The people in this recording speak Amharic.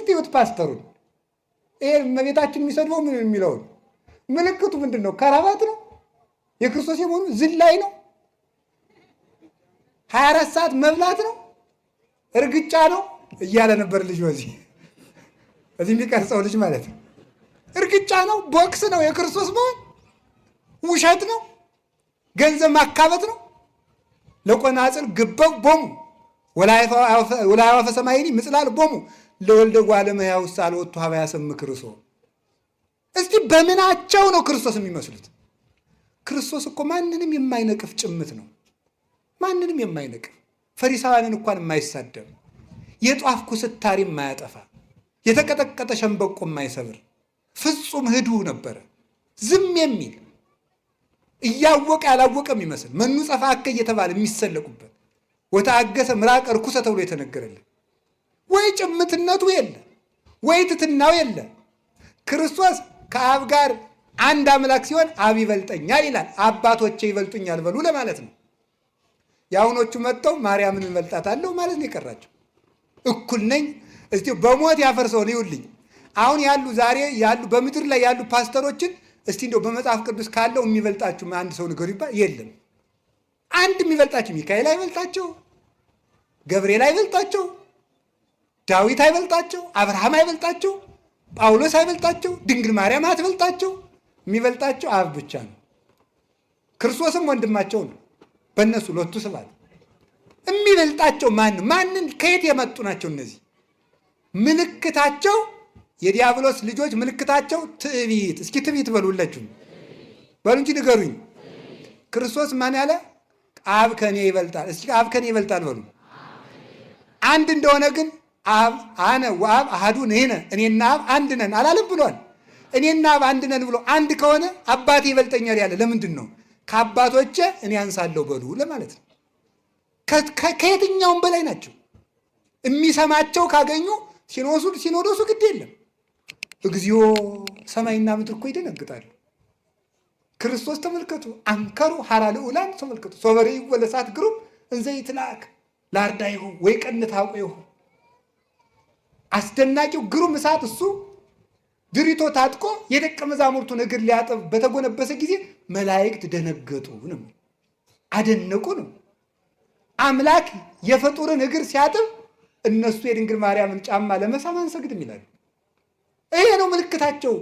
እስቲ እዩት ፓስተሩን፣ ይሄ እመቤታችን የሚሰድበው ምን የሚለውን ምልክቱ ምንድን ነው? ከራባት ነው? የክርስቶስ የመሆኑ ዝላይ ነው? 24 ሰዓት መብላት ነው? እርግጫ ነው እያለ ነበር ልጅ፣ በዚህ እዚህ የሚቀርጸው ልጅ ማለት ነው። እርግጫ ነው፣ ቦክስ ነው፣ የክርስቶስ መሆን ውሸት ነው፣ ገንዘብ ማካበት ነው። ለቆናጽል ግበው ቦሙ ወለአዕዋፈ ሰማይኒ ምጽላል ቦሙ ለወልደ እጓለ እመሕያው አልወቱ ሀበ ያሰምክ ርእሶ። እስቲ በምናቸው ነው ክርስቶስ የሚመስሉት? ክርስቶስ እኮ ማንንም የማይነቅፍ ጭምት ነው። ማንንም የማይነቅፍ፣ ፈሪሳውያንን እንኳን የማይሳደብ፣ የጧፍ ኩስታሪ የማያጠፋ፣ የተቀጠቀጠ ሸንበቆ የማይሰብር ፍጹም ህዱ ነበረ። ዝም የሚል፣ እያወቀ ያላወቀ የሚመስል፣ መኑ ጸፋከ እየተባለ የሚሰለቁበት፣ ወተአገሰ ምራቀ ርኩሰ ተብሎ የተነገረልን፣ ወይ ጭምትነቱ የለ ወይ ትትናው የለ። ክርስቶስ ከአብ ጋር አንድ አምላክ ሲሆን አብ ይበልጠኛል ይላል። አባቶቼ ይበልጡኛል በሉ ለማለት ነው። የአሁኖቹ መጥተው ማርያምን እንበልጣታለሁ ማለት ነው የቀራቸው። እኩል ነኝ። እስቲ በሞት ያፈርሰውን ይውልኝ። አሁን ያሉ፣ ዛሬ ያሉ፣ በምድር ላይ ያሉ ፓስተሮችን እስቲ እንደው በመጽሐፍ ቅዱስ ካለው የሚበልጣችሁ አንድ ሰው ንገሩ ይባል የለም። አንድ የሚበልጣቸው ሚካኤል አይበልጣቸው፣ ገብርኤል አይበልጣቸው፣ ዳዊት አይበልጣቸው፣ አብርሃም አይበልጣቸው፣ ጳውሎስ አይበልጣቸው፣ ድንግል ማርያም አትበልጣቸው። የሚበልጣቸው አብ ብቻ ነው። ክርስቶስም ወንድማቸው ነው። በእነሱ ሎቱ ስብሐት። የሚበልጣቸው ማን ነው? ማንን ከየት የመጡ ናቸው እነዚህ? ምልክታቸው የዲያብሎስ ልጆች ምልክታቸው ትዕቢት። እስኪ ትዕቢት በሉላችሁ፣ በሉ እንጂ ንገሩኝ። ክርስቶስ ማን ያለ? አብ ከኔ ይበልጣል። እስኪ አብ ከኔ ይበልጣል በሉ። አንድ እንደሆነ ግን አብ አነ ወአብ አሐዱ ንሕነ፣ እኔና አብ አንድ ነን አላለም ብሏል። እኔና አብ አንድ ነን ብሎ አንድ ከሆነ አባቴ ይበልጠኛል ያለ ለምንድን ነው? ከአባቶቼ እኔ አንሳለሁ በሉ ለማለት ነው። ከየትኛውም በላይ ናቸው። የሚሰማቸው ካገኙ ሲኖዶሱ ግድ የለም። እግዚኦ፣ ሰማይና ምድር እኮ ይደነግጣሉ። ክርስቶስ ተመልከቱ፣ አንከሩ ሐራ ልዑላን ተመልከቱ። ሶበ ርእይዎ ለእሳት ግሩም እንዘ ይትለአክ ለአርዳኢሁ ወይቀንት ሐቆሁ። አስደናቂው ግሩም እሳት እሱ ድሪቶ ታጥቆ የደቀ መዛሙርቱን እግር ሊያጥብ በተጎነበሰ ጊዜ መላእክት ደነገጡ ነው፣ አደነቁ ነው። አምላክ የፍጡርን እግር ሲያጥብ እነሱ የድንግል ማርያምን ጫማ ለመሳም አንሰግድም ይላሉ። ይሄ ነው ምልክታቸው።